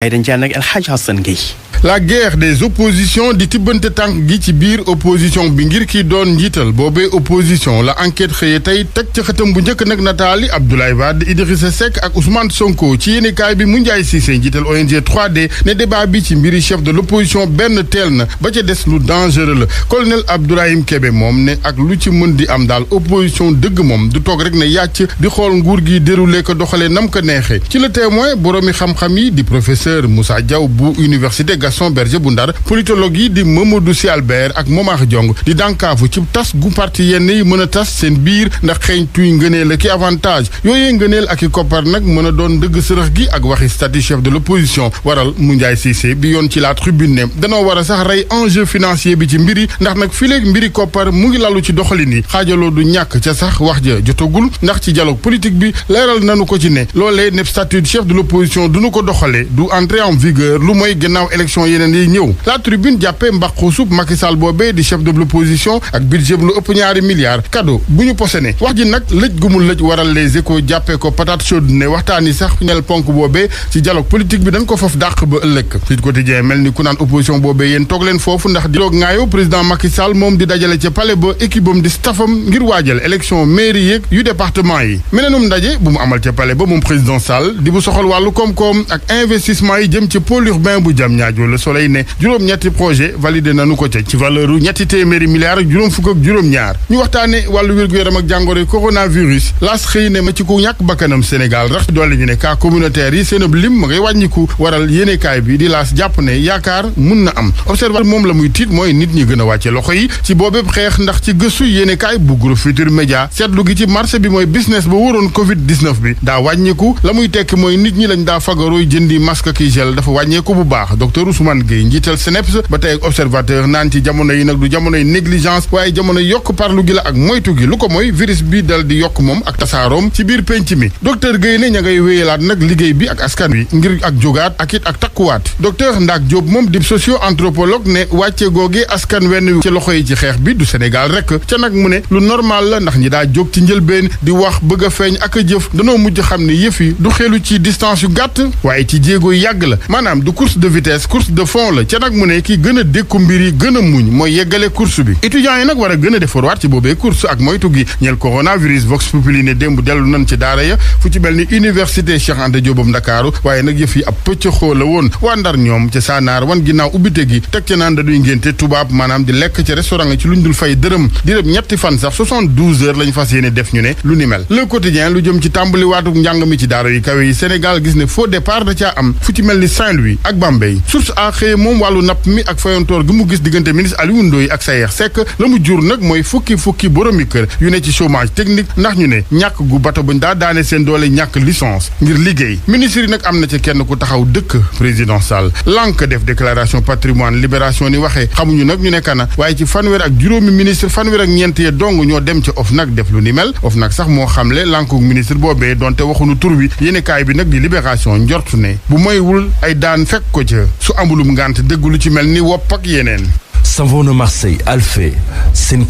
ay dañ ci ànd ak El Hadj Hassan Gueye. La guerre des oppositions di tibbante tànk gi ci biir opposition bi ngir kii doon njiital boobee opposition la enquête xëye tey teg ci xëtam bu njëkk nag nataali Abdoulaye Wade Idrissa Seck ak Ousmane Sonko ci yéenekaay bi Moundiaye Cissé njiital ONG 3D ne débat bi ci mbiri chef de l'opposition benn teel na ba ca des lu dangereux la colonel Abdourahim Kébé moom ne ak lu ci mën di am daal opposition dëgg moom du toog rek ne yàcc di xool nguur gi déroulé ko doxalee nam ko neexee ci le témoin boroomi xam-xam yi di professeur Moussa Diaw bu université Gaston Berger bu Ndar politologue yi di Mamadou Sy Albert ak Momar Diong di dànkaafu ci tas gu parti yenn yi mën a tas seen biir ndax xeeñ tuy ngëneel ak i avantage yooyee ngëneel ak i koppar nag mën a doon dëgg sërëx gi ak waxi statut chef de l'opposition waral Moundiaye Cissé bi yoon ci la tribune ne danoo war a sax rey enjeu financier bi ci mbiri ndax nag fileeg mbiri koppar mu ngi lalu ci doxalin yi xaajaloo du ñàkk ca sax wax ja jotagul ndax ci dialogue politique bi leeral nanu ko ci ne loolee ne statut chef de l'opposition duñu ko doxalee du entrer en vigueur lu mooy gannaaw élection yeneen yi ñëw la tribune jàppee mbaqusub Macky Sall boobee di chef de l'opposition ak budget bu lu ëpp ñaari milliards cadeau bu ñu posene wax ji nag lëj gu mu lëj waral les échos jàppee ko patate chaude ne waxtaan yi sax ñel ponk boobee ci dialogue politique bi dañ ko foofu dàq ba ëllëg Sud Quotidien mel ni ku naan opposition boobee yéen toog leen foofu ndax dialogue ngaayo président Macky Sall moom di dajale ca palais ba équipe am di staffam ngir waajal élection mairie yeeg yu département yi meneenum ndaje bu mu amal ca palais ba moom président Sall di bu soxal wàllu koom-koom ak investissement yi jëm ci pôle urbain bu Diamniadio Le Soleil ne juróom-ñetti projet validé nanu ko ca ci valeur u ñetti téeméeri milliards ak juróom fukk ak juróom-ñaar ñu waxtaane wàllu wér-gu-yaram ak jàngoro coronavirus laas xëy ne ma ci ku ñàkk bakkanam Sénégal rax doole ñu ne cas communautaire yi seen ab lim ma ngay wàññiku waral yéenekaay bi di laas jàpp ne yaakaar mun na am observateur moom la muy tiit mooy nit ñi gën a wàcce loxo yi ci boobépp xeex ndax ci gëstu yéenekaay bu groupe Futurs Médias seetlu gi ci marché bi mooy business ba waroon covid 19 bi daa wàññiku la muy tekki mooy nit ñi lañ daa fagarooy jëndi masque ki gel dafa wàññeeku bu baax docteur Ousmane Gueye njiital SNEIPS ba tey observateur naan ci jamono yi nag du jamonoy négligence waaye jamono yokk parlu gi la ak moytu gi lu ko mooy virus bi dal di yokk moom ak tasaaroom ci biir penc mi docteur Gueye ne ña ngay wéyalaat nag liggéey bi ak askan wi ngir ak jógaat ak it ak takkuwaat docteur Ndak Diop moom di socio-anthropologue ne wàcce googee askan wenn ci loxo yi ci xeex bi du Sénégal rek ca nag mu ne lu normal la ndax ñi daa jóg ci njëlbeen di wax bëgg a feeñ ak a jëf danoo mujj xam ne yëf yi du xelu ci distance yu gàtt waaye ci jéego yu yàgg la maanaam du course de vitesse course de fond la ca nag mu ne ki gën a dékku mbir yi gën a muñ mooy yeggale course bi étudiants yi nag war a gën a defarwaat ci boobee course ak moytu gi ñeel coronavirus Vox Populi ne démb dellu nan ci daara ya fu ci mel ni université Cheikh Anta Diop am Ndakaaru waaye nag yëf yi ab pëccëxoo la woon waa Ndar ñoom ca Saanaar wan ginnaaw ubbite gi teg ca naan dañuy ngénte tubaab maanaam di lekk ci restaurant ci luñ dul fay dërëm di dem ñetti fan sax 72 heures lañ fas yéene def ñu ne lu ni mel Le Quotidien lu jëm ci tàmbali waatuk njàng mi ci daara yi kawe yi Sénégal gis ne faux départ da caa am fu ci mel ni Saint-Louis ak Bambey source a xëye moom wàllu napp mi ak fayontoor gi mu gis diggante ministre Aliou Ndoye ak Sayer Seck la mu jur nag mooy fukki boromi kër yu ne ci chômage technique ndax ñu ne ñàkk gu bato buñ daa daane seen doole ñàkk licence ngir liggéey ministre yi nag am na ci kenn ku taxaw dëkk président Sall lànk def déclaration patrimoine libération ni waxee xamuñu nag ñu ne kana waaye ci fanweer ak juróomi ministre fanweer ak ñeent ya dong ñoo dem ci OFNAC def lu ni mel OFNAC sax moo xamle lànkuk ministre boobee donte waxunu tur wi yéenekaay bi nag di libération njortu ne bu moywul ay daan fekk ko ca su amulum ngànt dëgg lu ci mel ni wopp ak yeneen Savon Marseille Alfé seen